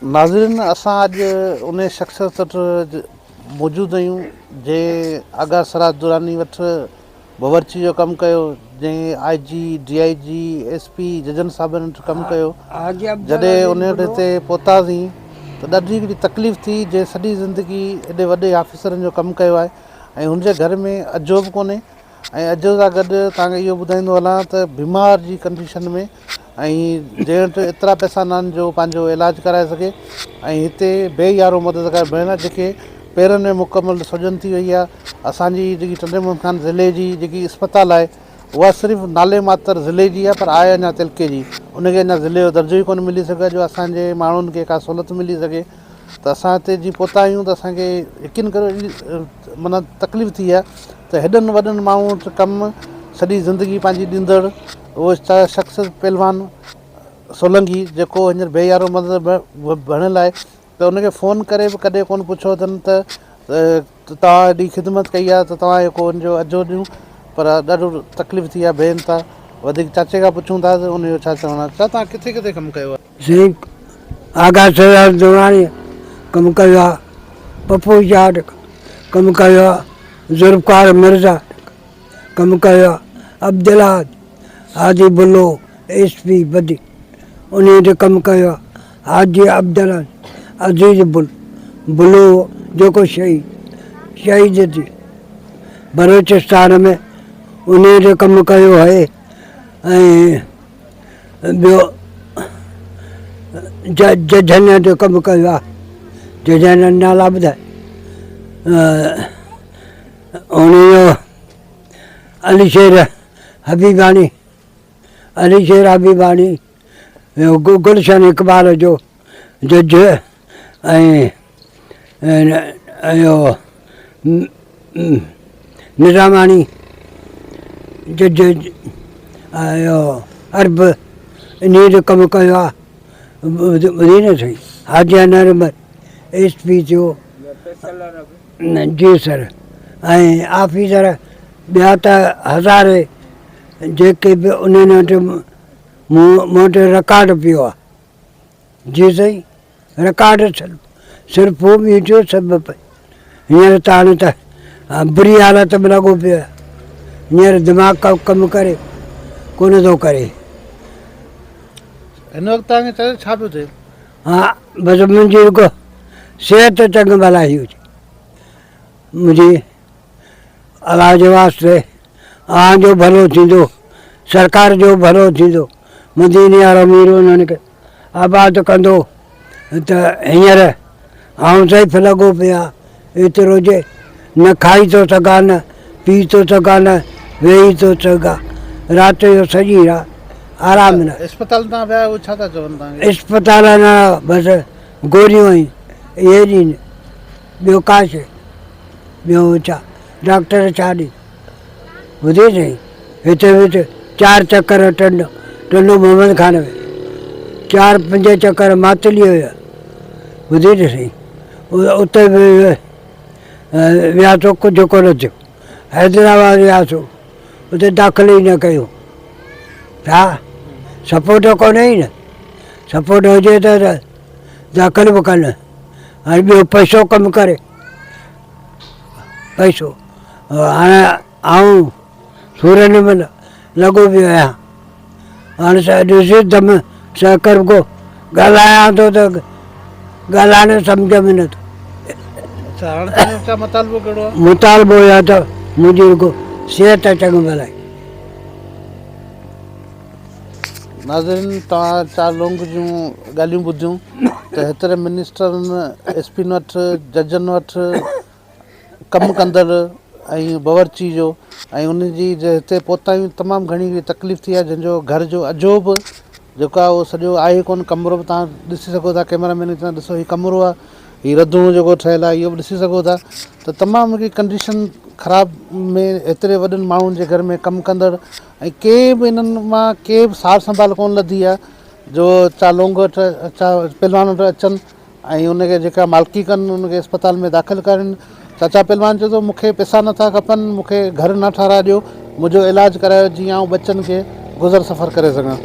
ناظرين اسان اڄ انهي شخص وٽ موجود آهيون جنهن آغا سراج دراني وٽ باورچي جو ڪم ڪيو جنهن I G, D I G, S P, ججن صاحبن وٽ ڪم ڪيو جڏهن انهي وٽ هتي پهتاسين ته ڏاڍي هڪڙي تڪليف ٿي جنهن سڄي زندگي ايڏي وڏي آفيسرن جو ڪم ڪيو آهي ۽ هن جي گهر ۾ اجهو به ڪونهي ۽ اجهو سان گڏ توهان کي اهو ٻڌائيندو هلان ته بيمار جي ڪنڊيشن ۾ ۽ جنهن وٽ ايترا پئسا نه آهن جو پنهنجو علاج ڪرائي سگهي ۽ هتي بي يارو مددگار بڻيل آهي جيڪي پيرن ۾ مڪمل سوڄن ٿي وئي آهي اسان جي جيڪي ٽنڊي محمد خان ضلعي جي جيڪي اسپتال آهي اها صرف نالي ماتر ضلعي جي آهي پر آهي اڃا تعلقي جي ان کي اڃا ضلعي جو درجو ئي ڪونه ملي سگهيو آهي جو اسان جي ماڻهن کي ڪا سهولت ملي سگهي ته اسان هتي جي پهتا آهيون ته اسان کي يقين ڪريو ايڏي معنيٰ تڪليف ٿي آهي ته هيڏن وڏن ماڻهن وٽ ڪم سڄي زندگي پنهنجي ڏيندڙ اهو شخص پهلوان سولنگي جيڪو هينئر بي يارو مدد بڻيل آهي ته ان کي فون ڪري به ڪڏهن ڪونه پڇيو اٿن ته توهان ايڏي خدمت ڪئي آهي ته توهان کي ڪو ان جو اجهو ڏيون پر ڏاڍو تڪليف ٿي آهي بي انتها وڌيڪ چاچي کان پڇون ٿا ته ان جو ڇا چوڻ آهي چاچا توهان ڪٿي ڪٿي ڪم ڪيو آهي. سائين آغا سردار دراني ڪم ڪيو آهي پپو جاٽ ڪم ڪيو آهي ذوالفقار مرزا ڪم ڪيو آهي عبدالله هادي بلو ايس پي بدي انهي تي ڪم ڪيو آهي حاجي عبدالعزيز بلو جيڪو شهيد شهيد ٿي بلوچستان ۾ انهي تي ڪم ڪيو آهي ۽ ٻيو ججن تي ڪم ڪيو آهي ججن جا نالا ٻڌاء هن جو علي شير حبيباڻي علي شير حبيباڻي گلشن اقبال جو جج ۽ اهو نظاماڻي جج اهو عرب انهيء جو ڪم ڪيو آهي ٻڌي نه سائين حاجي انور ايس پي ٿيو جي سر ۽ آفيسر ٻيا ته هزارين جيڪي به انهن وٽ مون وٽ رڪارڊ پيو آهي جي سائين رڪارڊ صرف هو ويڊيو سڀ پئي هينئر ته هاڻي ته بري حالت ۾ لڳو پيو آهي هينئر دماغ ڪم ڪري ڪونه ٿو ڪري. هن وقت توهان کي چاچا ڇا پيو ٿئي؟ ها بس منهنجي رڳو صحت چڱي ڀلائي هجي منهنجي الله جي واسطي اوهان جو ڀلو ٿيندو سرڪار جو ڀلو ٿيندو مديني وارو مير انهن کي آباد ڪندو ته هينئر آئون ضعيف لڳو پيو آهيان ايترو جي نه کائي ٿو سگهان نه پي ٿو سگهان نه ويهي ٿو سگهان رات جو سڄي رات آرام نه. اسپتال تان ويا آهيو ڇا ٿا چون توهان کي؟ اسپتال نه بس گوريون آهن اهي ڏين ٻيو ڪا شي ٻيو ڇا ڊاڪٽر ڇا ڏين ٻڌي سائين هتي به چار چڪر ٽنڊو ٽنڊو محمد خان ۾ چار پنج چڪر ماتلي ويا ٻڌي ته سائين اتي به وياسو ڪجهه ڪونه ٿيو حيدرآباد وياسو اتي داخل ئي نه ڪيو ڇا سپورٽ ڪونهي ئي نه سپورٽ هجي ته داخل به ڪن هاڻي ٻيو پئسو ڪم ڪري پئسو هاڻي آئون سورن ۾ لڳو پيو آهيان هاڻي ڏسي دم سهڪر ڪو ڳالهايان ٿو ته ڳالهائڻ سمجهه ۾ نٿو اچها هاڻي تنهنجو ڇا مطالبو ڪهڙو آهي؟ مطالبو اهو آهي ته منهنجي رڳو صحت چڱي ڀلائي. ناظرين توهان چار لونگ جون ڳالهيون ٻڌيون ته هيتري منسٽرن ايس پين وٽ ججن وٽ ڪم ڪندڙ ۽ باورچي جو ۽ ان جي هتي پهتا آهيون تمام گهڻي تڪليف ٿي آهي جنهن جو گهر جو اجهو به جيڪو آهي اهو سڄو آهي ڪونه ڪمرو به توهان ڏسي سگهو ٿا ڪيمرا مين کي ڏسو هي ڪمرو آهي هي رڌڻو جيڪو ٺهيل آهي اهو به ڏسي سگهو ٿا ته تمام هڪڙي ڪنڊيشن خراب ۾ ايتري وڏن ماڻهن جي گهر ۾ ڪم ڪندڙ ۽ ڪي به انهن مان ڪي به سار سنڀال ڪونه لڌي آهي جو چا لونگ وٽ چا پهلوان وٽ اچن ۽ ان کي جيڪا مالڪي ڪن ان کي اسپتال ۾ داخل ڪرين چاچا پهلوان چئي ٿو مون کي پئسا نٿا کپن مون کي گهر نه ٺهرائي ڏيو منهنجو علاج ڪرايو جيئن آئون ٻچن کي گذر سفر ڪري سگهان.